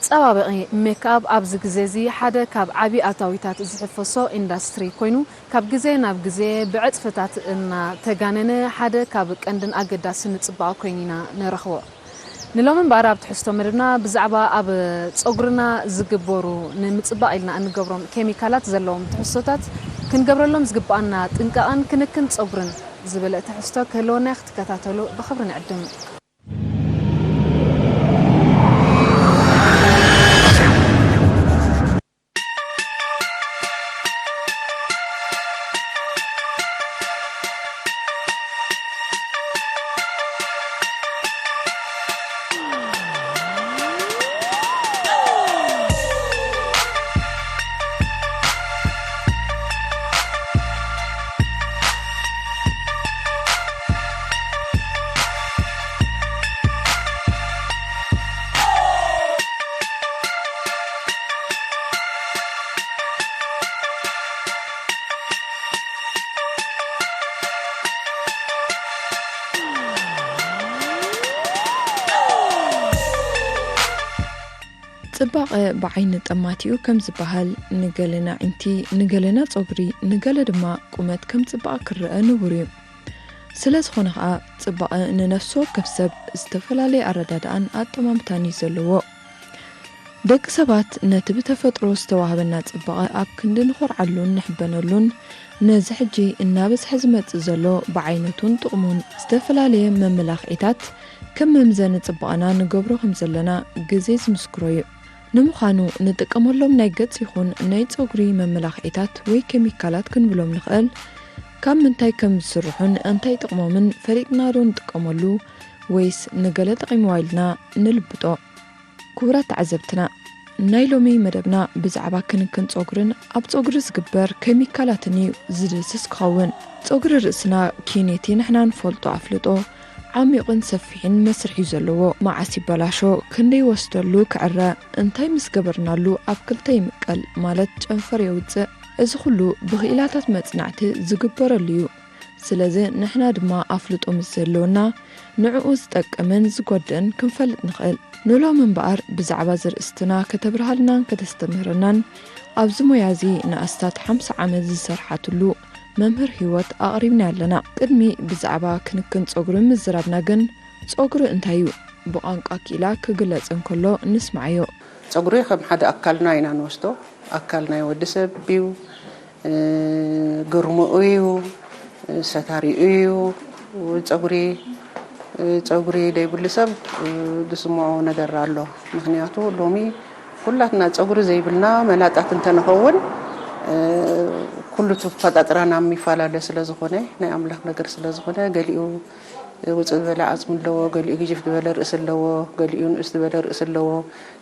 መጸባበቒ ሜክኣፕ ኣብዚ ግዜ እዚ ሓደ ካብ ዓቢ ኣታዊታት ዝሕፈሶ ኢንዳስትሪ ኮይኑ፣ ካብ ግዜ ናብ ግዜ ብዕጽፍታት እናተጋነነ ሓደ ካብ ቀንድን ኣገዳስን ጽባቐ ኮይኑ ኢና ንረኽቦ። ንሎሚ እምበኣር ኣብ ትሕዝቶ መደብና ብዛዕባ ኣብ ጸጉርና ዝግበሩ ንምጽባቕ ኢልና እንገብሮም ኬሚካላት ዘለዎም ትሕዝቶታት ክንገብረሎም ዝግብኣና ጥንቃቐን ክንክን ጸጉርን ዝብል ትሕዝቶ ክህልወና ክትከታተሉ ብኽብሪ ንዕድም። ጽባቐ ብዓይኒ ጠማቲኡ ከም ዝበሃል፣ ንገለና ዒንቲ፣ ንገለና ጸጉሪ፣ ንገለ ድማ ቁመት ከም ጽባቐ ክረአ ንቡር እዩ። ስለ ዝኾነ ኸኣ፣ ጽባቐ ንነፍሲ ወከፍ ሰብ ዝተፈላለየ ኣረዳድኣን ኣጠማምታን እዩ ዘለዎ። ደቂ ሰባት ነቲ ብተፈጥሮ ዝተዋህበና ጽባቐ ኣብ ክንዲ ንኾርዓሉን ንሕበነሉን፣ ነዚ ሕጂ እናበዝሐ ዝመጽእ ዘሎ ብዓይነቱን ጥቕሙን ዝተፈላለየ መመላኽዒታት ከም መምዘኒ ጽባቐና ንገብሮ ከም ዘለና ግዜ ዝምስክሮ እዩ። ንምዃኑ፣ ንጥቀመሎም ናይ ገጽ ይኹን ናይ ጸጉሪ መመላኽዒታት ወይ ኬሚካላት ክንብሎም ንኽእል፣ ካብ ምንታይ ከም ዝስርሑን እንታይ ጥቕሞምን ፈሊጥና ዶ ንጥቀመሉ፣ ወይስ ንገለ ጠቒምዋ ኢልና ንልብጦ? ክቡራት ተዓዘብትና፣ ናይ ሎሚ መደብና ብዛዕባ ክንክን ጸጉርን ኣብ ጸጉሪ ዝግበር ኬሚካላትን እዩ ዝድህስስ ክኸውን። ጸጉሪ ርእስና ኪኔቲ ንሕና ንፈልጦ ኣፍልጦ ዓሚቑን ሰፊሕን መስርሕ እዩ ዘለዎ። መዓስ ይበላሾ፣ ክንደይ ይወስደሉ ክዕረ፣ እንታይ ምስ ገበርናሉ ኣብ ክልተ ይምቀል፣ ማለት ጨንፈር የውጽእ፣ እዚ ኩሉ ብኽኢላታት መጽናዕቲ ዝግበረሉ እዩ። ስለዚ ንሕና ድማ ኣፍልጦ ምስ ዘለወና ንዕኡ ዝጠቅምን ዝጎድእን ክንፈልጥ ንኽእል። ንሎሚ እምበኣር ብዛዕባ እዚ ርእስትና ከተብርሃልናን ከተስተምህረናን ኣብዚ ሞያ እዚ ንኣስታት ሓምሳ ዓመት ዝሰርሓትሉ መምህር ህይወት ኣቕሪብና ኣለና። ቅድሚ ብዛዕባ ክንክን ጸጉሪ ምዝራብና ግን፣ ጸጉሪ እንታይ እዩ? ብቋንቋ ክኢላ ክግለጽ እንከሎ ንስምዓዮ። ጸጉሪ ከም ሓደ ኣካልና ኢና ንወስዶ። ኣካል ናይ ወዲ ሰብ እዩ። እ፣ ግርምኡ እዩ። እ፣ ሰታሪኡ እዩ። ጸጉሪ፣ እ፣ ጸጉሪ ዘይብሉ ሰብ፣ እ፣ ዝስምዖ ነገር ኣሎ። ምኽንያቱ ሎሚ ኩላትና ጸጉሪ ዘይብልና መላጣት እንተንኸውን፣ እ፣ ኩሉ እቲ ኣፈጣጥራና የሚፈላለ ስለ ዝኾነ፣ ናይ ኣምላኽ ነገር ስለ ዝኾነ፣ ገሊኡ ውጽእ ዝበለ ዓጽሚ ኣለዎ፣ ገሊኡ ግጅፍ ዝበለ ርእሲ ኣለዎ፣ ገሊኡ ንኡስ ዝበለ ርእሲ ኣለዎ።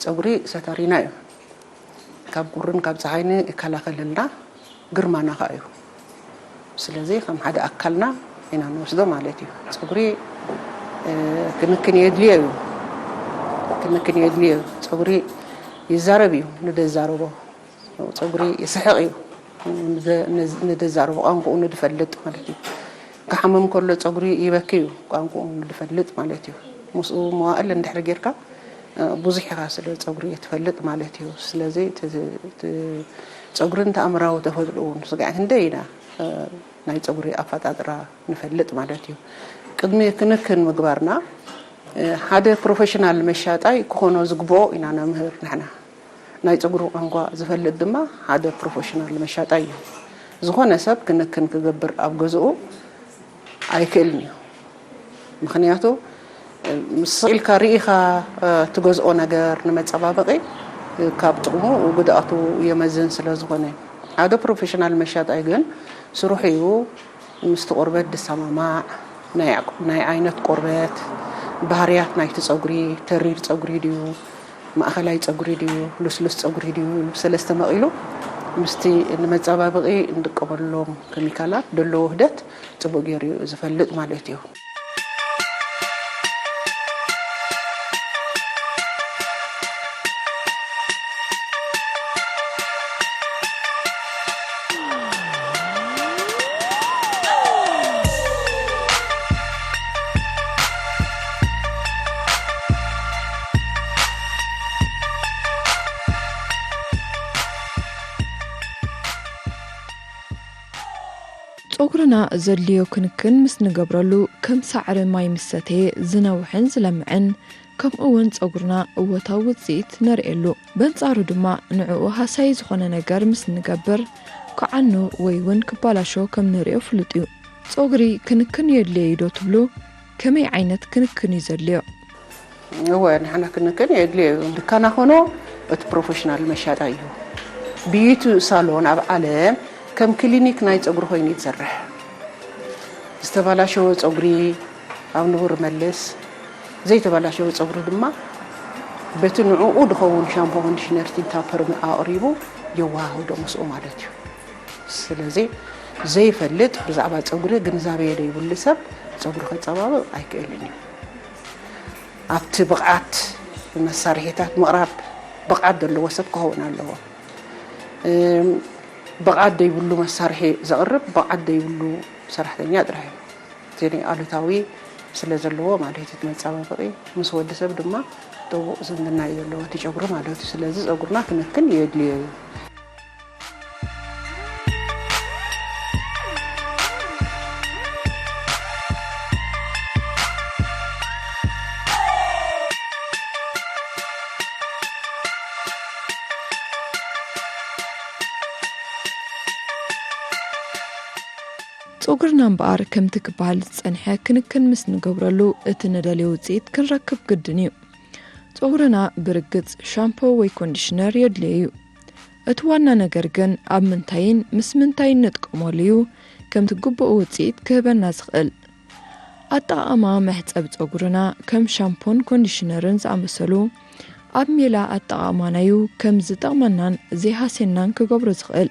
ጸጉሪ ሰታሪና እዩ። ካብ ቁርን ካብ ጸሓይን ይከላኸለልና፣ ግርማና ኸኣ እዩ። ስለዚ ከም ሓደ ኣካልና ኢና ንወስዶ ማለት እዩ። ጸጉሪ፣ እ፣ ክንክን የድልዮ እዩ። ክንክን የድልዮ እዩ። ጸጉሪ ይዛረብ እዩ፣ ንደዛረቦ። ጸጉሪ ይስሕቕ እዩ። ንደ-፣ ንዝ-፣ ንደዛረቦ ቋንቋኡ ንድፈልጥ ማለት እዩ። ክሓምም ከሎ ጸጉሪ ይበኪ እዩ፣ ቋንቋኡ ንድፈልጥ ማለት እዩ። ምስኡ መዋእል እንድሕር ጌርካ፣ እ፣ ብዙሕ ኢኻ ስለ ጸጉሪ ትፈልጥ ማለት እዩ። ስለዚ እቲ፣ እቲ ጸጉርን ተኣምራዊ ተፈጥሮኡን ስጋዕ ክንደይ ኢና፣ እ፣ ናይ ጸጉሪ ኣፈጣጥራ ንፈልጥ ማለት እዩ። ቅድሚ ክንክን ምግባርና፣ እ፣ ሓደ ፕሮፌሽናል መሻጣይ ክኾኖ ዝግብኦ ኢና ነምህር ንሕና። ናይ ጸጉሪ ቋንቋ ዝፈልጥ ድማ ሓደ ፕሮፌሽናል መሻጣይ እዩ። ዝኾነ ሰብ ክንክን ክገብር ኣብ ገዝኡ ኣይክእልን እዩ። ምኽንያቱ፣ እ፣ ስቕ ኢልካ ርኢኻ፣ እ፣ ትገዝኦ ነገር ንመጸባበቒ፣ እ፣ ካብ ጥቕሙ ጉድኣቱ የመዝን ስለ ዝኾነ። ሓደ ፕሮፌሽናል መሻጣይ ግን ስርሑ እዩ ምስቲ ቆርበት ዝሰማማዕ፣ ናይ፣ ናይ ዓይነት ቆርበት፣ ባህርያት ናይቲ ጸጉሪ፣ ተሪር ጸጉሪ ድዩ፣ ማእኸላይ ጸጉሪ ድዩ፣ ልስሉስ ጸጉሪ ድዩ ኢሉ ሰለስተ መቒሉ ምስቲ ንመጸባበቒ እንጥቀመሎም ኬሚካላት ዘለዎ ውህደት ጽቡቕ ገይሩ እዩ ዝፈልጥ ማለት እዩ። ጸጉርና ዘድልዮ ክንክን ምስ ንገብረሉ፣ ከም ሳዕሪ ማይ ምስ ሰተየ ዝነውሕን ዝለምዕን፣ ከምኡ እውን ጸጉርና እወታዊ ውጽኢት ነርእየሉ። በንጻሩ ድማ፣ ንዕኡ ሃሳዪ ዝኾነ ነገር ምስ ንገብር፣ ክዓኑ ወይ እውን ክባላሾ ከም ንርእዮ ፍሉጥ እዩ። ጸጉሪ ክንክን የድልዮ እዩ ዶ ትብሉ? ከመይ ዓይነት ክንክን እዩ ዘድልዮ? እወ፣ ንሕና ክንክን የድልዮ እዩ። ድካና ኾኖ እቲ ፕሮፌሽናል መሻጣ እዩ። ቢዩቲ ሳሎን ኣብ ዓለም ከም ክሊኒክ ናይ ጸጉሪ ኮይኑ እዩ ዝሰርሕ። ዝተባላሸወ ጸጉሪ ኣብ ንቡር መልስ፣ ዘይተባላሸወ ጸጉሪ ድማ በቲ ንዕኡ ድኸውን ሻምፖ፣ ኮንዲሽነር፣ ቲንታ፣ ፐርሚ ኣቕሪቡ የወሃህዶ ምስኡ ማለት እዩ። ስለዚ ዘይፈልጥ፣ ብዛዕባ ጸጉሪ ግንዛቤ ዘይብሉ ሰብ ጸጉሪ ከጸባብቕ ኣይክእልን እዩ። ኣብቲ ብቕዓት መሳርሒታት ምቕራብ ብቕዓት ዘለዎ ሰብ ክኸውን ኣለዎ። እም፣ ብቕዓት ዘይብሉ መሳርሒ ዘቕርብ ብቕዓት ዘይብሉ ሰራሕተኛ ጥራሕ እዩ። እዚ ኣሉታዊ ስለ ዘለዎ ማለት እዩ፣ እቲ መጻባበቒ ምስ ወዲ ሰብ ድማ ጥቡቕ ዝምድና እዩ ዘለዎ እቲ ጨጉሪ ማለት እዩ። ስለዚ ጸጉርና ክንክን የድልዮ እዩ። ጸጉርና እምበኣር ከምቲ ክበሃል ዝጸንሐ ክንክን ምስ ንገብረሉ፣ እቲ ንደልዮ ውጽኢት ክንረክብ ግድን እዩ። ጸጉርና ብርግጽ ሻምፖ ወይ ኮንዲሽነር የድልዮ እዩ። እቲ ዋና ነገር ግን ኣብ ምንታይን ምስ ምንታይን ንጥቀመሉ እዩ ከምቲ ግቡእ ውጽኢት ክህበና ዝኽእል። ኣጠቓቕማ መሕጸብ ጸጉርና ከም ሻምፖን ኮንዲሽነርን ዝኣመሰሉ ኣብ ሜላ ኣጠቓቕማና እዩ ከም ዝጠቕመናን ዘይሃስየናን ክገብሮ ዝኽእል።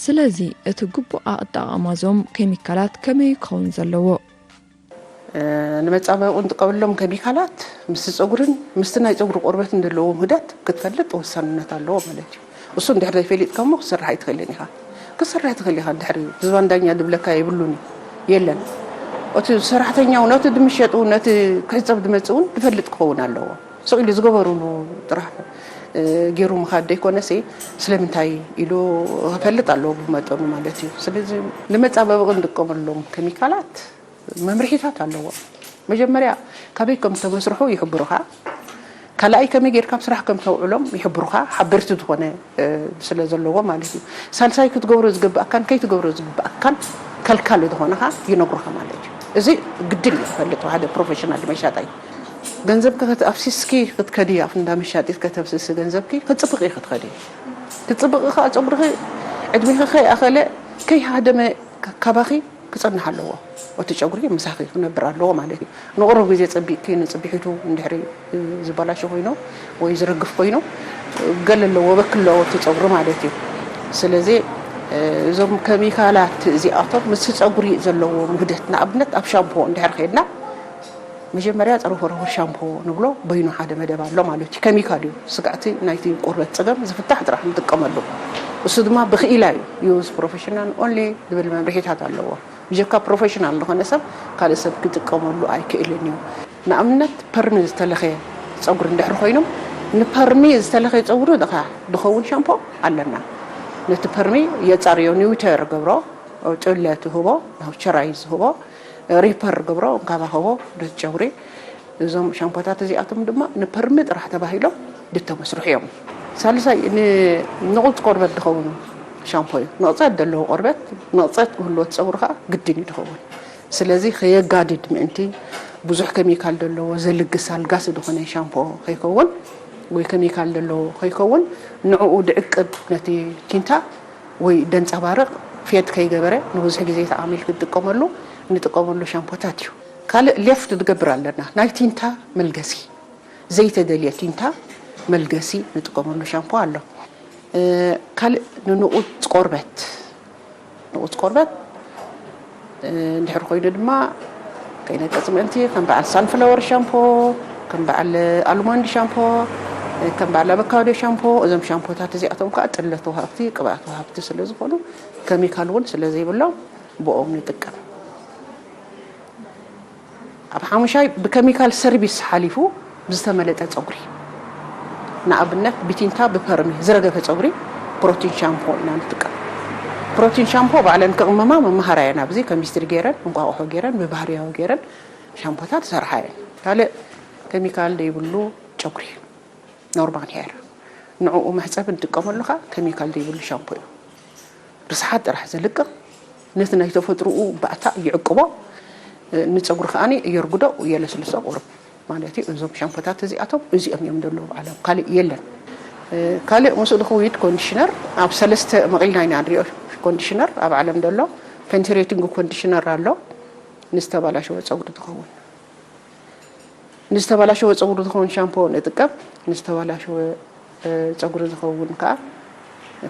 ስለዚ እቲ ግቡእ ኣጠቓቕማ እዞም ኬሚካላት ከመይ ክኸውን ዘለዎ? እ፣ ንመጻባበቒ እንጥቀመሎም ኬሚካላት ምስቲ ጸጉርን ምስቲ ናይ ጸጉሪ ቆርበትን ዘለዎም ውህደት ክትፈልጥ ወሳንነት ኣለዎ ማለት እዩ። እሱ እንድሕር ዘይፈሊጥካ እሞ ክትሰርሕ ኣይትኽእልን ኢኻ። ክትሰርሕ ትኽእል ኢኻ እንድሕር ዝባን ዳኛ ዝብለካ የብሉን እዩ። የለን። እቲ ሰራሕተኛ እውን ነቲ ድምሸጥ እውን ነቲ ክሕጸብ ዝመጽእ እውን ዝፈልጥ ክኸውን ኣለዎ። ስቕ ኢሉ ዝገበሩሉ ጥራሕ፣ እ፣ ገይሩ ምኻድ ዘይኮነሲ ስለምንታይ ኢሉ ክፈልጥ ኣለዎ ብመጠኑ ማለት እዩ። ስለዚ ንመጻባበቒ እንጥቀመሎም ኬሚካላት መምርሒታት ኣለዎ። መጀመርያ ካበይ ከም ተመስርሑ ይሕብሩኻ። ካልኣይ ከመይ ጌርካ ኣብ ስራሕ ከም ተውዕሎም ይሕብሩኻ፣ ሓበርቲ ዝኾነ፣ እ፣ ስለ ዘለዎ ማለት እዩ። ሳልሳይ ክትገብሮ ዝግብኣካን ከይትገብሮ ዝግብኣካን ከልካሊ ዝኾነኻ ይነግሩኻ ማለት እዩ። እዚ ግድን እዩ ክፈልጥ ሓደ ፕሮፌሽናል መሻጣይ። ገንዘብኪ ከት-፣ ኣፍሲስኪ ክትከዲ ኣብ እንዳ መሻጢት ከተፍስሲ ገንዘብኪ ክትጽብቂ ክትኸዲ። ክትጽብቂ ከኣ ጸጉርኺ ዕድሜኺ ከይኣኸለ ከይሃደመ ካባኺ ክጸንሕ ኣለዎ። እቲ ጨጉሪ ምሳኺ ክነብር ኣለዎ ማለት እዩ። ንቑሩብ ግዜ ጸቢቕኪ ንጽቢሒቱ እንድሕሪ ዝበላሾ ኮይኑ ወይ ዝረግፍ ኮይኑ ገለ ኣለዎ፣ በኪ ኣለዎ እቲ ጸጉሪ ማለት እዩ። ስለዚ እዞም ኬሚካላት እዚኣቶም ምስ ጸጉሪ ዘለዎም ውህደት፣ ንኣብነት ኣብ ሻምፖ እንድሕር ከይድና መጀመርያ ጸረ ፎረፎር ሻምፖ ንብሎ በይኑ ሓደ መደብ ኣሎ ማለት እዩ። ኬሚካል እዩ። ስግኣቲ ናይቲ ቆርበት ጸገም ዝፍታሕ ጥራሕ ንጥቀመሉ። እሱ ድማ ብኽኢላ እዩ። ዩዝ ፕሮፌሽናል ኦንሊ ዝብል መምርሒታት ኣለዎ። ብጀካ ፕሮፌሽናል ዝኾነ ሰብ ካልእ ሰብ ክጥቀመሉ ኣይክእልን እዩ። ንኣብነት ፐርሚ ዝተለኸየ ጸጉሪ እንድሕር ኮይኖም ንፐርሚ ዝተለኸየ ጸጉሪ ድኻ ድኸውን ሻምፖ ኣለና። ነቲ ፐርሚ የጻርዮ፣ ኒውተር ገብሮ፣ ጭለ ትህቦ፣ ናውቸራይዝ ዝህቦ፣ ሪፐር ገብሮ፣ እንካባኸቦ ነቲ ጨጉሪ። እዞም ሻምፖታት እዚኣቶም ድማ ንፐርሚ ጥራሕ ተባሂሎም ዝተመስርሑ እዮም። ሳልሳይ ንንቑጽ ቆርበት ዝኸውን ሻምፖ እዩ። ንቕጸት ዘለዎ ቆርበት ንቕጸት ክህልዎ እቲ ጸጉሪ ከዓ ግድን እዩ ዝኸውን። ስለዚ ከየጋድድ ምእንቲ ብዙሕ ኬሚካል ዘለዎ ዘልግስ ኣልጋሲ ዝኾነ ሻምፖ ከይከውን ወይ ኬሚካል ዘለዎ ከይከውን ንዕኡ ድዕቅብ ነቲ ቲንታ ወይ ደንጸባርቕ ፌድ ከይገበረ ንብዙሕ ግዜ ተኣሚል ክትጥቀመሉ እንጥቀመሉ ሻምፖታት እዩ። ካልእ ሌፍት ዝገብር ኣለና። ናይ ቲንታ መልገሲ፣ ዘይተደልየ ቲንታ መልገሲ ንጥቀመሉ ሻምፖ ኣሎ። እ፣ ካልእ ንንቑጽ ቆርበት፣ ንቑጽ ቆርበት፣ እ፣ እንድሕር ኮይኑ ድማ ከይነቅጽ ምእንቲ ከም በዓል ሳንፍላወር ሻምፖ፣ ከም በዓል ኣልሞንድ ሻምፖ፣ እ፣ ከም በዓል ኣቮካዶ ሻምፖ፣ እዞም ሻምፖታት እዚኣቶም ከዓ ጥለት ወሃብቲ፣ ቅብኣት ወሃብቲ ስለ ዝኾኑ፣ ኬሚካል እውን ስለ ዘይብሎም ብኦም ንጥቀም። ኣብ ሓሙሻይ ብኬሚካል ሰርቪስ ሓሊፉ ብዝተመለጠ ጸጉሪ፣ ንኣብነት ብቲንታ ብፐርሚ ዝረገፈ ጸጉሪ ፕሮቲን ሻምፖ ኢና ንጥቀም። ፕሮቲን ሻምፖ ባዕለን ክቕመማ መምሃራ እየን። ኣብዚ ከሚስትሪ ገይረን፣ እንቋቑሖ ገይረን፣ ብባህርያዊ ገይረን ሻምፖታት ዝሰርሓ እየን። ካልእ ኬሚካል ዘይብሉ ጨጉሪ፣ ኖርማል ሄር፣ ንዕኡ መሕጸቢ ንጥቀመሉ ከኣ ኬሚካል ዘይብሉ ሻምፖ እዩ። ርስሓት ጥራሕ ዘልቅቕ፣ ነቲ ናይ ተፈጥሮኡ ባእታ ይዕቅቦ፣ ንጸጉሪ ከኣ የርግዶ፣ የለስልሶ፣ ቁሩብ ማለት እዩ። እዞም ሻምፖታት እዚኣቶም እዚኦም እዮም ዘለዉ ኣብ ዓለም፣ ካልእ የለን። ካልእ ምስኡ ልኽዊድ ኮንዲሽነር ኣብ ሰለስተ መቒልና ኢና ንሪኦ። ኮንዲሽነር ኣብ ዓለም ዘሎ ፔንትሬቲንግ ኮንዲሽነር ኣሎ፣ ንዝተባላሸወ ጸጉሪ ዝኸውን። ንዝተባላሸወ ጸጉሪ ዝኸውን ሻምፖ ንጥቀም፣ ንዝተባላሸወ፣ እ፣ ጸጉሪ ዝኸውን ከኣ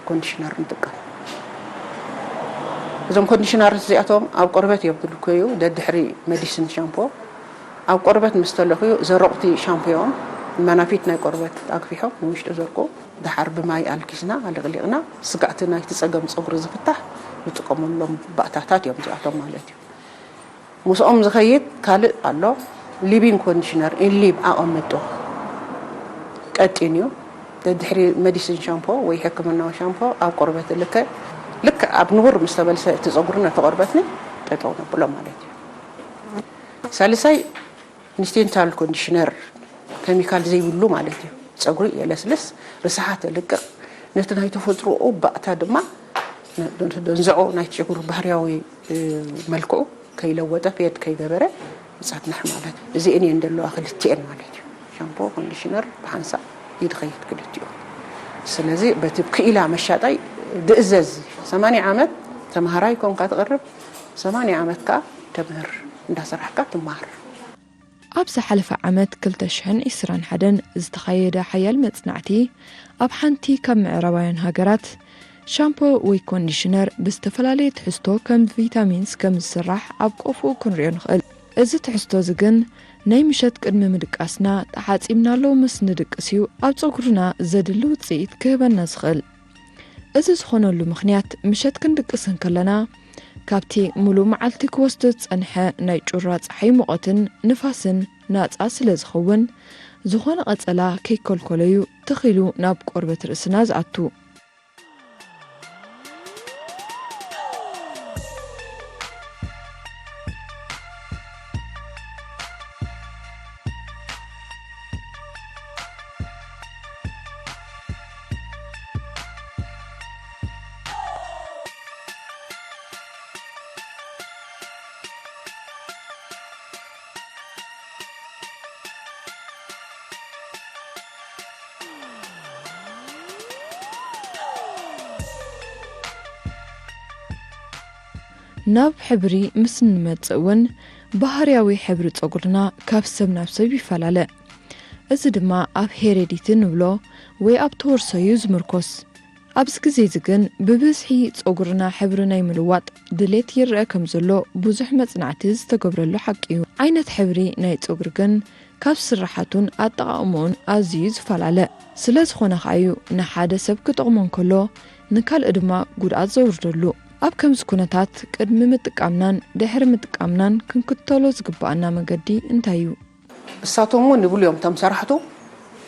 ኮንዲሽነር ንጥቀም። እዞም ኮንዲሽነር እዚኣቶም ኣብ ቆርበት እዮም ዝልከዩ። ደድሕሪ መዲሲን ሻምፖ ኣብ ቆርበት ምስ ተለኽዩ ዘረቑቲ ሻምፖ እዮም። መናፊት ናይ ቆርበት ኣግፊሖም ንውሽጢ ዘርቁ። ደሓር ብማይ ኣልኪስና፣ ኣለቕሊቕና፣ ስጋዕቲ ናይቲ ጸገም ጸጉሪ ዝፍታሕ ንጥቀመሎም ባእታታት እዮም እዚኣቶም ማለት እዩ። ምስኦም ዝኸይድ ካልእ ኣሎ። ሊቪንግ ኮንዲሽነር ኢን ሊቭ ኣቐምጦ ቀጢን እዩ። ድሕሪ መዲሲን ሻምፖ ወይ ሕክምናዊ ሻምፖ ኣብ ቆርበት ልከ፣ ልክ ኣብ ንቡር ምስ ተመልሰ እቲ ጸጉሪ ነቲ ቆርበትና ጠጠው ነብሎ ማለት እዩ። ሳልሳይ ኢንስቲንታል ኮንዲሽነር፣ ኬሚካል ዘይብሉ ማለት እዩ። ጸጉሪ የለስልስ፣ ርስሓት የልቅቕ፣ ነቲ ናይ ተፈጥሮኡ ባእታ ድማ ደንዝዖ፣ ናይ ጨጉሪ ባህርያዊ፣ እ፣ መልክዑ ከይለወጠ ፌድ ከይገበረ ይጸንሕ ማለት እዩ። እዚአን እየን ዘለዋ ክልቲአን ማለት እዩ። ሻምፖ፣ ኮንዲሽነር ብሓንሳእ ይድኸይድ ክልቲኡ። ስለዚ በቲ ክኢላ መሻጣይ ድእዘዝ። ሰማንያ ዓመት ተምሃራይ ኮንካ ትቐርብ፣ ሰማንያ ዓመት ከኣ ተምህር፣ እንዳሰራሕካ ትመሃር። ኣብ ዝሓለፈ ዓመት ክልተ ሽሕን ዕስራን ሓደን ዝተኻየደ ሓያል መጽናዕቲ፣ ኣብ ሓንቲ ካብ ምዕራባውያን ሃገራት ሻምፖ ወይ ኮንዲሽነር ብዝተፈላለየ ትሕዝቶ ከም ቪታሚንስ ከም ዝስራሕ ኣብ ቆፎኡ ክንሪኦ ንኽእል። እዚ ትሕዝቶ እዚ ግን ናይ ምሸት ቅድሚ ምድቃስና ተሓጺብናሎ ምስ ንድቅስ እዩ ኣብ ጸጉርና ዘድሊ ውጽኢት ክህበና ዝኽእል። እዚ ዝኾነሉ ምኽንያት፣ ምሸት ክንድቅስ እንከለና፣ ካብቲ ሙሉእ መዓልቲ ክወስዶ ዝጸንሐ ናይ ጩራ ጸሓይ ሙቐትን ንፋስን ናጻ ስለ ዝኸውን፣ ዝኾነ ቀጸላ ከይከልከሎ'ዩ ትኽ ኢሉ ናብ ቆርበት ርእስና ዝኣቱ። ናብ ሕብሪ ምስ እንመጽእ እውን፣ ባህርያዊ ሕብሪ ጸጉርና ካብ ሰብ ናብ ሰብ ይፈላለ። እዚ ድማ ኣብ ሄሬዲቲ ንብሎ ወይ ኣብ ተወርሶ እዩ ዝምርኮስ። ኣብዚ ግዜ እዚ ግን፣ ብብዝሒ ጸጉርና ሕብሪ ናይ ምልዋጥ ድሌት ይረአ ከም ዘሎ ብዙሕ መጽናዕቲ ዝተገብረሉ ሓቂ እዩ። ዓይነት ሕብሪ ናይ ጸጉሪ ግን ካብ ስርሓቱን ኣጠቓቕምኡን ኣዝዩ ዝፈላለ ስለ ዝኾነ ከኣ እዩ ንሓደ ሰብ ክጠቕሞ እንከሎ፣ ንካልእ ድማ ጉድኣት ዘውርደሉ። ኣብ ከምዚ ኩነታት፣ ቅድሚ ምጥቃምናን ድሕሪ ምጥቃምናን ክንክተሎ ዝግብኣና መገዲ እንታይ እዩ? እሳቶም እውን ይብሉ እዮም፣ እቶም ሰራሕቱ፣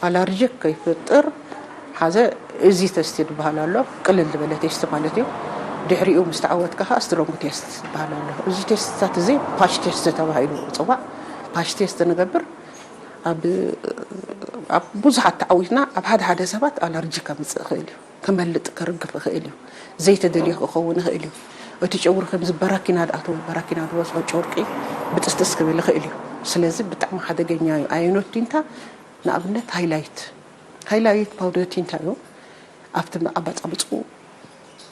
ኣላርጂክ ከይፈጥር ሓዘ፣ እዚ ቴስት ዝበሃል ኣሎ፣ ቅልል ዝበለ ቴስት ማለት እዩ። ድሕሪኡ ምስ ተዓወትካ ከዓ ስትሮንግ ቴስት ዝበሃል ኣሎ። እዚ ቴስትታት እዚ ፓች ቴስት ተባሂሉ ይፅዋዕ። ፓች ቴስት ንገብር፣ ኣብ፣ ኣብ ብዙሓት ተዓዊትና፣ ኣብ ሓደ ሓደ ሰባት ኣላርጂ ከምፅእ ይኽእል እዩ፣ ከመልጥ፣ ከርግፍ ይኽእል እዩ፣ ዘይተደልዮ ክኸውን ይኽእል እዩ። እቲ ጨጉሪ ከምዚ በራኪና ዝኣተወ፣ በራኪና ዝበዝሖ ጨርቂ ብጥስጥስ ክብል ይኽእል እዩ። ስለዚ ብጣዕሚ ሓደገኛ እዩ። ኣየኖት ዲንታ፣ ንኣብነት ሃይላይት፣ ሃይላይት ፓውደር ቲንታ እዩ። ኣብቲ መዓባፃብፅኡ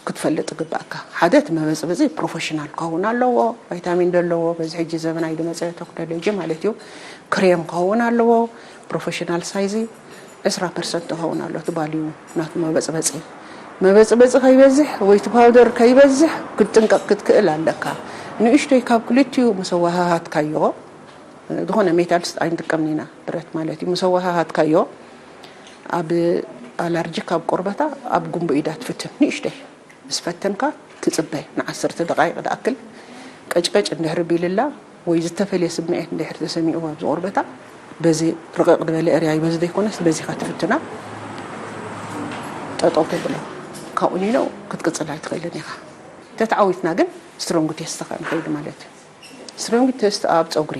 ክትፈልጥ ይግባእካ። ሓደ፣ እቲ መበፅበፂ ፕሮፌሽናል ክኸውን ኣለዎ፣ ቫይታሚን ዘለዎ፣ በዚ ሕጂ ዘመናዊ ዝመፀ ቴክኖሎጂ ማለት እዩ። ክሬም ክኸውን ኣለዎ፣ ፕሮፌሽናል ሳይዚ ዕስራ ፐርሰንት ክኸውን ኣሎ፣ እቲ ቫልዩ ናቱ መበፅበፂ። መበፅበፂ ከይበዝሕ ወይ እቲ ፓውደር ከይበዝሕ ክትጥንቀቕ ክትክእል ኣለካ። ንእሽተይ ካብ ክልቲኡ ምስ ኣወሃሃድካዮ፣ ዝኾነ ሜታልስ ኣይንጥቀምን ኢና፣ ብረት ማለት እዩ። ምስ ኣወሃሃድካዮ፣ ኣብ ኣላርጂክ ኣብ ቆርበታ፣ ኣብ ጉንቡ ኢዳ ትፍትን፣ ንእሽተይ ምስ ፈተንካ ትጽበ፣ ንዓሰርተ ደቓይቕ ዝኣክል ቀጭቀጭ እንድሕር ቢልላ ወይ ዝተፈልየ ስምዒት እንድሕር ተሰሚዕዋ ኣብዚ ቆርበታ፣ በዚ ርቕቕ ዝበለ ኤርያ እዩ፣ በዚ ዘይኮነስ በዚኻ ትፍትና፣ ጠጠው ተብሎ። ካብኡ ኒኖ ክትቅጽል ኣይትኽእልን ኢኻ። ተተዓዊትና ግን ስትሮንግ ቴስት ንኸይድ ማለት እዩ። ስትሮንግ ቴስት ኣብ ፀጉሪ፣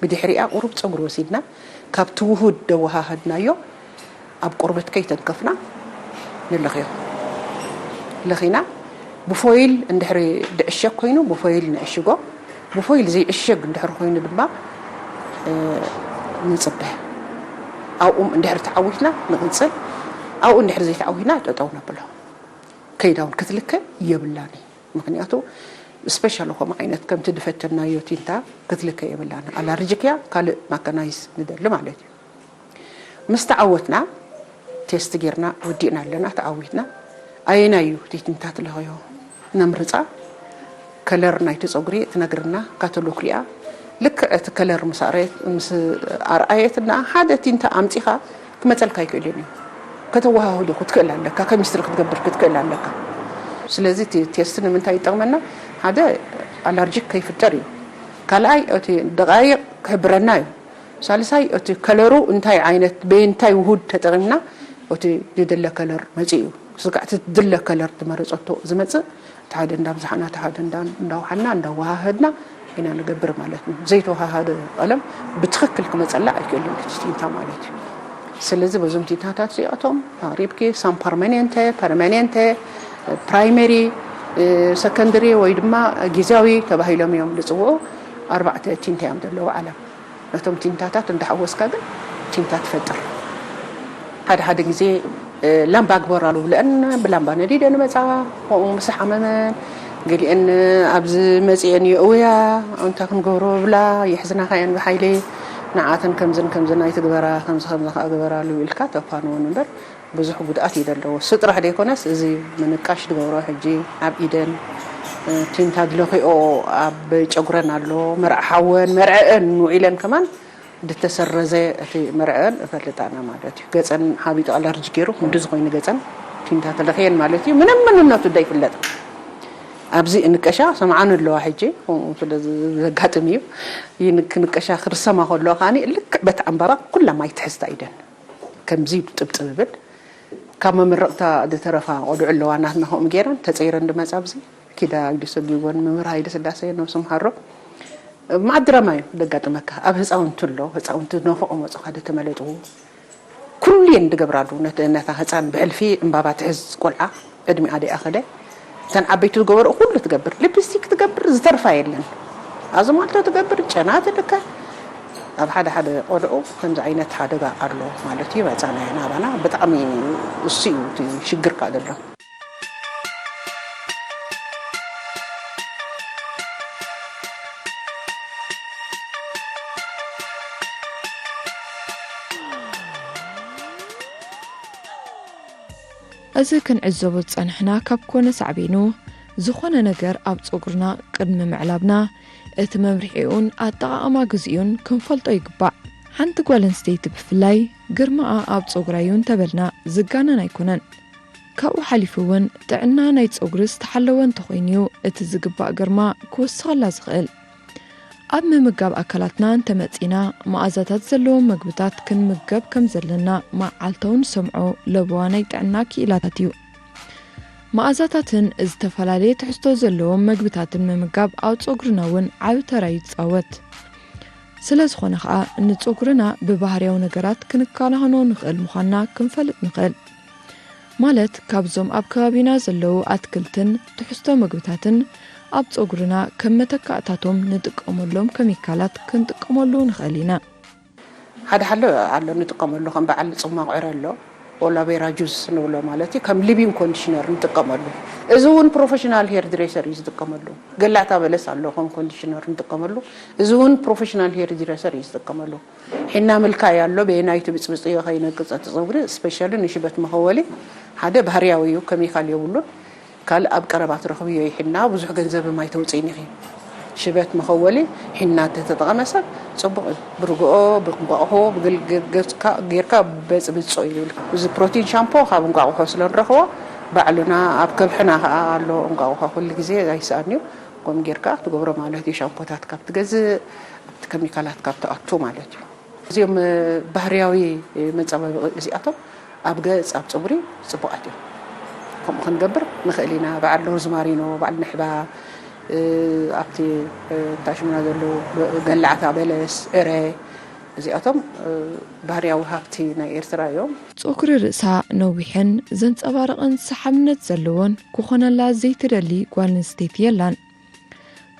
ብድሕሪኣ ቁሩብ ፀጉሪ ወሲድና ካብቲ ውሁድ ደወሃሃድናዮ ኣብ ቆርበት ከይተንከፍና ንለኽዮ። ለኺና ብፎይል እንድሕሪ ድዕሸግ ኮይኑ ብፎይል ንዕሽጎ፣ ብፎይል ዘይዕሸግ እንድሕሪ ኮይኑ ድማ ንፅበ። ኣብኡ እንድሕሪ ተዓዊትና ንቕፅል፣ ኣብኡ እንድሕሪ ዘይተዓዊትና ጠጠው ነብሎ። ከይዳ እውን ክትልከ የብላን እዩ። ምክንያቱ ስፔሻል ከምኡ ዓይነት ከምቲ ድፈተናዮ ቲንታ ክትልከ የብላን። ኣላርጂክ እያ፣ ካልእ ማካናይዝ ንደሊ ማለት እዩ። ምስ ተዓወትና ቴስት ጌርና ወዲእና ኣለና፣ ተዓዊትና። ኣየናይ እዩ እቲ ቲንታ ትለኸዮ ነምርፃ። ከለር ናይቲ ፀጉሪ ትነግርና ካተሎግ ሪኣ ልክዕ እቲ ከለር ምስ ኣርኣየትና ሓደ ቲንታ ኣምፂኻ ክመፀልካ ኣይክእልን እዩ። ከተወሃህዶ ክትክእል ኣለካ፣ ከሚስትሪ ክትገብር ክትክእል ኣለካ። ስለዚ እቲ ቴስት ንምንታይ ይጠቕመና? ሓደ ኣላርጂክ ከይፍጠር እዩ። ካልኣይ እቲ ደቃይቕ ክሕብረና እዩ። ሳልሳይ እቲ ከለሩ እንታይ ዓይነት በየንታይ ውሁድ ተጠቒምና እቲ ዝድለ ከለር መፂኡ እዩ። ስጋዕ እቲ ዝድለ ከለር ትመረፀቶ ዝመፅእ እቲ ሓደ እንዳብዛሕና እቲ ሓደ እንዳውሓና እንዳወሃሃድና ኢና ንገብር ማለት ነው። ዘይተወሃሃደ ቀለም ብትኽክል ክመፀላ ኣይክእልን እቲ ቲንታ ማለት እዩ። ስለዚ በዞም ቲንታታት እዚኣቶም ሪብኪ ሳም ፐርማኔንተ፣ ፐርማኔንተ፣ ፕራይመሪ፣ ሰከንደሪ ወይ ድማ ግዜያዊ ተባሂሎም እዮም ዝፅውዑ። ኣርባዕተ ቲንታ እዮም ዘለዉ ዓለም። ነቶም ቲንታታት እንዳሓወስካ ግን ቲንታ ትፈጥር። ሓደ ሓደ ግዜ ላምባ ግበራሉ ብለአን ብላምባ ነዲደ ንመፃ። ከምኡ ምስ ሓመመን ገሊአን ኣብዚ መፂአን የእውያ፣ እንታይ ክንገብሮ ብላ የሕዝናኻ እየን ብሓይሊ። ንዓተን ከምዝን ከምዝን ኣይትግበራ፣ ከምዚ ከምዚ ከዓ ግበራሉ ኢልካ ተፋንወን እምበር ብዙሕ ጉድኣት እዩ ዘለዎ። እሱ ጥራሕ ዘይኮነስ እዚ ምንቃሽ ዝገብሮ ሕጂ ኣብ ኢደን ቲንታ ዝለኽኦ ኣብ ጨጉረን ኣሎ፣ መርዓ ሓወን መርዐአን ውዒለን ከማን ድተሰረዘ እቲ መርዐን እፈልጣና ማለት እዩ። ገፀን ሓቢጡ ኣላርጂ ገይሩ ክንዲ ዝኾይኑ ገፀን ቲንታ ተለኽየን ማለት እዩ። ምንም ምንነቱ እንዳይፍለጥ ኣብዚ እንቀሻ ሰምዓን ኣለዋ ሕጂ ከምኡ ስለ ዘጋጥም እዩ። ክንቀሻ ክርሰማ ከሎ ከዓኒ ልክዕ በቲ ኣንባባ ኩላ ማይ ትሕዝታ ኢደን ከምዚ ጥብጥብ ብል ካብ መመረቕታ ዝተረፋ ቆልዑ ኣለዋ ናትና ከምኡ ገይረን ተፀይረን ድመፃ ኣብዚ ኪዳ ኢሉ ሰጊጎን መምህር ሃይለ ስላሴ ነብሶም ሓሮ ማዕድራማ እዩ ደጋጥመካ ኣብ ህፃውንቲ ኣሎ ህፃውንቲ ነፈቆ መፁ ካደ ተመለጡ ኩሉ እየን ድገብራሉ ነታ ህፃን ብሕልፊ እምባባ ትሕዝ ቆልዓ ዕድሚኣ ደኣ ከደ እተን ዓበይቲ ዝገበርኦ ኩሉ ትገብር ሊፕስቲክ ትገብር ዝተርፋ የለን ኣዝማልቶ ትገብር ጨና ትልከ ኣብ ሓደ ሓደ ቆልዑ ከምዚ ዓይነት ሓደጋ ኣሎ ማለት እዩ። መፃና ናባና ብጣዕሚ እሱ እዩ እቲ ሽግር ከዓ ዘሎ። እዚ ክንዕዘቦ ዝጸናሕና ካብ ኮነ ሳዕቤኑ፣ ዝኾነ ነገር ኣብ ጸጉርና ቅድሚ ምዕላብና፣ እቲ መምርሒኡን ኣጠቓቕማ ግዜኡን ክንፈልጦ ይግባእ። ሓንቲ ጓል ኣንስተይቲ ብፍላይ፣ ግርማኣ ኣብ ጸጉራ እዩ እንተበልና ዝጋነን ኣይኮነን። ካብኡ ሓሊፉ እውን ጥዕና ናይ ጸጉሪ ዝተሓለወ እንተኾይኑ'ዩ እቲ ዝግባእ ግርማ ክውስኸላ ዝኽእል። ኣብ ምምጋብ ኣካላትና እንተመጺና፣ መኣዛታት ዘለዎም መግብታት ክንምገብ ከም ዘለና መዓልታዊ ንሰምዖ ለበዋ ናይ ጥዕና ክኢላታት እዩ። መኣዛታትን ዝተፈላለየ ትሕዝቶ ዘለዎም መግብታትን ምምጋብ ኣብ ጸጉርና እውን ዓቢ ተራ እዩ ዝጻወት። ስለ ዝኾነ ኸኣ፣ ንጸጉርና ብባህርያዊ ነገራት ክንከናኸኖ ንኽእል ምዃንና ክንፈልጥ ንኽእል። ማለት ካብዞም ኣብ ከባቢና ዘለዉ ኣትክልትን ትሕዝቶ መግብታትን ኣብ ጸጉርና ከም መተካእታቶም ንጥቀመሎም ከሚካላት ክንጥቀመሉ ንኽእል ኢና። ሓደ ሓደ ኣሎ ንጥቀመሉ ከም በዓል ጽማቕ ዕረ ኣሎ ኦላቬራ ጁስ ንብሎ ማለት እዩ ከም ሊቪንግ ኮንዲሽነር ንጥቀመሉ። እዚ እውን ፕሮፌሽናል ሄር ድሬሰር እዩ ዝጥቀመሉ። ገላታ በለስ ኣሎ ከም ኮንዲሽነር ንጥቀመሉ። እዚ እውን ፕሮፌሽናል ሄር ድሬሰር እዩ ዝጥቀመሉ። ሒና ምልካይ ኣሎ በየናይ ትብፅብፅዮ ከይነቅፀ እቲ ፀጉሪ ስፔሻሊ ንሽበት መኸወሊ ሓደ ባህርያዊ እዩ ከሚካል የብሉን ካልእ ኣብ ቀረባ ትረኽብዮ እዩ ሒና ብዙሕ ገንዘብ ማይ ተውፅእን ኢኺ ሽበት መኸወሊ ሒና እንተተጠቐመ ሰብ ፅቡቕ እዩ ብርግኦ ብእንቋቑሖ ብግልገዝካ ጌርካ በፅብፆ እዩ ዝብል እዚ ፕሮቲን ሻምፖ ካብ እንቋቑሖ ስለ ንረኽቦ ባዕሉና ኣብ ከብሕና ከዓ ኣሎ እንቋቑሖ ኩሉ ግዜ ኣይስኣን እዩ ከምኡ ጌርካ ትገብሮ ማለት እዩ ሻምፖታት ካብ ትገዝእ ኣብቲ ከሚካላት ካብ ትኣቱ ማለት እዩ። እዚኦም ባህርያዊ መፀባበቂ እዚኣቶም ኣብ ገፅ ኣብ ፀጉሪ ፅቡቃት እዮም። ከምኡ ክንገብር ንኽእል ኢና። በዓል ሮዝማሪኖ፣ በዓል ንሕባ፣ እ፣ ኣብቲ፣ እ፣ ታሽሙና ዘለዉ ገላዕታ በለስ፣ ዕረ፣ እዚኣቶም፣ እ፣ ባህርያዊ ሃብቲ ናይ ኤርትራ እዮም። ጸጉሪ ርእሳ ነዊሕን ዘንጸባርቕን ሰሓብነት ዘለዎን ክኾነላ ዘይትደሊ ጓል ኣንስተይቲ የላን።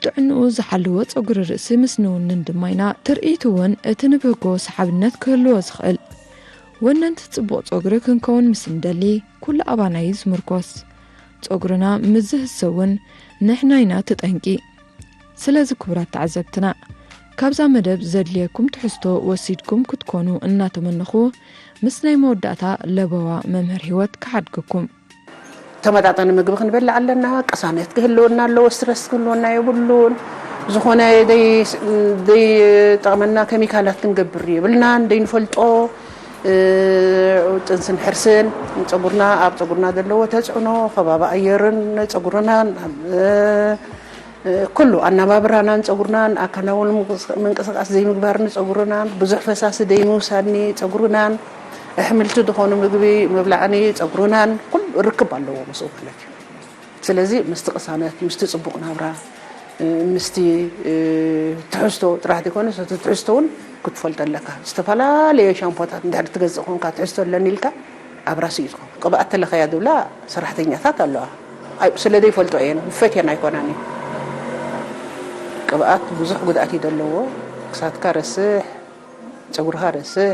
ጥዕንኡ ዝሓለወ ጸጉሪ ርእሲ ምስ ንውንን ድማ ኢና ትርኢት እውን እቲ ንብህጎ ሰሓብነት ክህልዎ ዝኽእል። ወነንቲ ጽቡቕ ጸጉሪ ክንከውን ምስ እንደሊ፣ ኩሉ ኣባና እዩ ዝምርኮስ። ጸጉርና ምስ ዝህሰ እውን ንሕና ኢና እቲ ጠንቂ። ስለዚ ክቡራት ተዓዘብትና፣ ካብዛ መደብ ዘድልየኩም ትሕዝቶ ወሲድኩም ክትኮኑ እናተመነኹ፣ ምስ ናይ መወዳእታ ለበዋ መምህር ህይወት ክሓድገኩም። ተመጣጠነ ምግቢ ክንበልዕ ኣለና። ቅሳነት ክህልወና ኣለዎ፣ ስትረስ ክህልወና የብሉን። ዝኾነ ደይ-፣ ደይጠቕመና ኬሚካላት ክንገብር የብልናን። ደይንፈልጦ፣ እ፣ ጥንስን ሕርስን ጸጉርና፣ ኣብ ጸጉርና ዘለዎ ተጽዕኖ፣ ከባቢ ኣየርን ጸጉርናን፣ እ፣ ኩሉ ኣነባብራናን ጸጉርናን፣ ኣካላዊ ምንቅስ-፣ ምንቅስቃስ ዘይምግባር ንጸጉርናን፣ ብዙሕ ፈሳሲ ዘይምውሳድ ንጸጉርናን፣ ኣሕምልቲ ዝኾኑ ምግቢ ምብላዕ ንጸጉርናን ኩሉ ርክብ ኣለዎ ምስኡ ማለት እዩ። ስለዚ ምስቲ ቅሳነት፣ ምስቲ ጽቡቕ ናብራ፣ እ፣ ምስቲ፣ እ፣ ትሕዝቶ ጥራሕ ዘይኮነስ እቲ ትሕዝቶ እውን ክትፈልጦ ኣለካ። ዝተፈላለየ ሻምፖታት እንድሕር ትገዝእ ኮንካ ትሕዝቶ ኣለኒ ኢልካ ኣብራሲ እዩ ዝኸውን። ቅብኣት ተለኸያ ዝብላ ሰራሕተኛታት ኣለዋ። ኣይ፣ ስለ ዘይፈልጦ እየን፣ ፈትየን ኣይኮናን እዩ። ቅብኣት ብዙሕ ጉድኣት እዩ ዘለዎ። ክሳድካ ረስሕ፣ ጸጉርኻ ረስሕ፣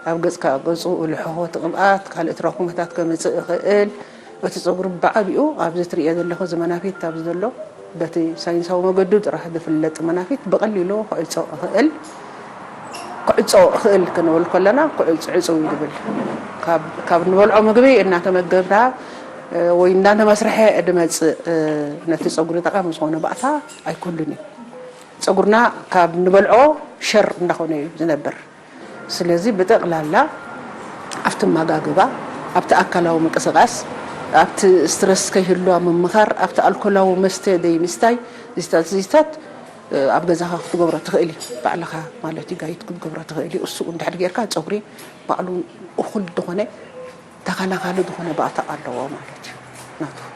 ኣብ ገጽካ ገጹ ልሕኾ እቲ ቅብኣት ካልእ ትራኹመታት ከምጽእ ይኽእል። እቲ ጸጉሪ ብዓቢኡ ኣብዚ ትርእዮ ዘለኹ እዚ መናፊት ኣብዚ ዘሎ በቲ ሳይንሳዊ መገዱ ጥራሕ ዝፍለጥ መናፊት ብቐሊሉ ክዕጾ ይኽእል። ክዕጾ ይኽእል ክንብል ከለና ክዕጽ-፣ ዕጽው እዩ ዝብል። ካብ፣ ካብ ንበልዖ ምግቢ እናተመገብና፣ እ፣ ወይ እናተመስርሐ ዝመጽእ፣ እ፣ ነቲ ጸጉሪ ጠቓሚ ዝኾነ ባእታ ኣይኮሉን እዩ። ጸጉርና ካብ ንበልዖ ሸር እንዳኾነ እዩ ዝነብር። ስለዚ ብጠቕላላ ኣብቲ ኣመጋግባ፣ ኣብቲ ኣካላዊ ምንቅስቓስ፣ ኣብቲ ስትረስ ከይህሉ ኣብ ምምኻር፣ ኣብቲ ኣልኮላዊ መስተ ደይ ምስታይ፣ ዚታት፣ ዚታት፣ እ፣ ኣብ ገዛኻ ክትገብሮ ትኽእል እዩ። ባዕልኻ ማለት እዩ ጋይድ ክትገብሮ ትኽእል እዩ። እሱ እንድሕር ጌርካ ጸጉሪ ባዕሉ እኹል ዝኾነ ተኸላኻሊ ዝኾነ ባእታ ኣለዎ ማለት እዩ ናቱ።